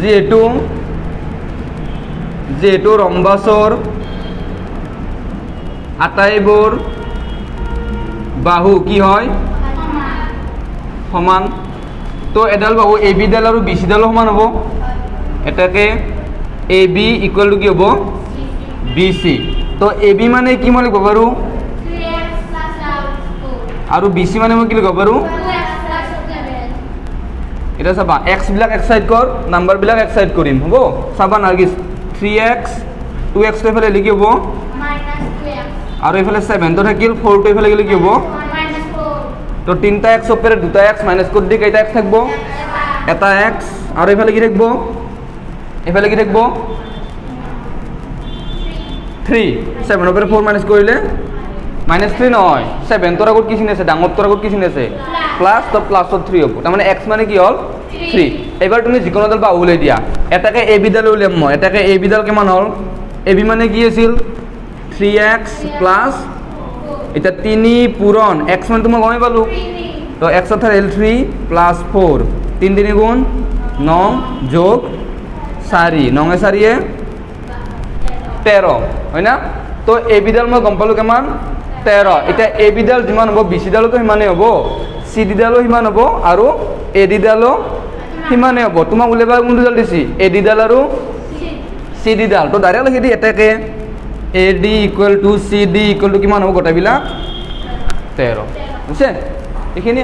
যিহেতু ৰম্বাছৰ আটাইবোৰ বাহু কি হয়? সমান। তো এডাল বাহু এ বিডাল আৰু বি চিডালো সমান হ'ব। এটাকে এ বি ইকুৱেল টু কি হ'ব? B C. তো এ বি মানে কি মই লিখিব পাৰোঁ? আৰু বি চি মানে মই কি লিখিব পাৰোঁ? এতিয়া চাবা, এক্সবিলাক এক চাইড কৰ, নাম্বাৰবিলাক এক চাইড কৰিম, হ'ব? চাবা নাৰ্গিছ, থ্ৰী এক্স, টু এক্সটো এইফালে লিখি হ'ব আৰু এইফালে ছেভেনটো থাকিল, ফ'ৰটো এইফালে গ'লে কি হ'ব? তো তিনিটা এক্স ওপৰে দুটা এক্স মাইনাছ কৰি দি কেইটা এক্স থাকিব? এটা এক্স। আৰু এইফালে কি থাকিব? এইফালে কি থাকিব? থ্ৰী। ছেভেনৰ পৰা ফ'ৰ মাইনাছ কৰিলে মাইনাছ থ্ৰী নহয়। ছেভেনটোৰ আগত কি চিন আছে? ডাঙৰটোৰ আগত কি চিন আছে? প্লাছ। তো প্লাছত থ্ৰী হ'ব। তাৰমানে এক্স মানে কি হ'ল? থ্ৰী। এইবাৰ তুমি যিকোনো এডাল বাহু উলিয়াই দিয়া। এটাকে এ বিডাল উলিয়াম মই। এটাকে এ বিডাল কিমান হ'ল? এ বি মানে কি আছিল? থ্ৰী এক্স প্লাছ, এতিয়া তিনি পূৰণ এক্স মানটো মই গমেই পালোঁ। তো এক্সৰ ঠাইত এল থ্ৰী প্লাছ ফ'ৰ, তিনি তিনি গুণ ন যোগ চাৰি, নঙে চাৰিয়ে 13, হয় না? তো এ বিডাল মই গম পালোঁ কিমান? 13। এতিয়া এ বিডাল যিমান হ'ব, বি চিডালতো সিমানেই হ'ব, চি ডিডালো সিমান হ'ব আৰু এ ডিডালো সিমানেই হ'ব। তোমাক উলিয়াব কোনটো ডাল দিছি? এ ডিডাল আৰু চি ডিডাল। তো ডাইৰেক্ট লিখি দি এটাকে A D equal to C D equal to কিমান হ'ব গোটেইবিলাক? 13 হৈছে। এইখিনি।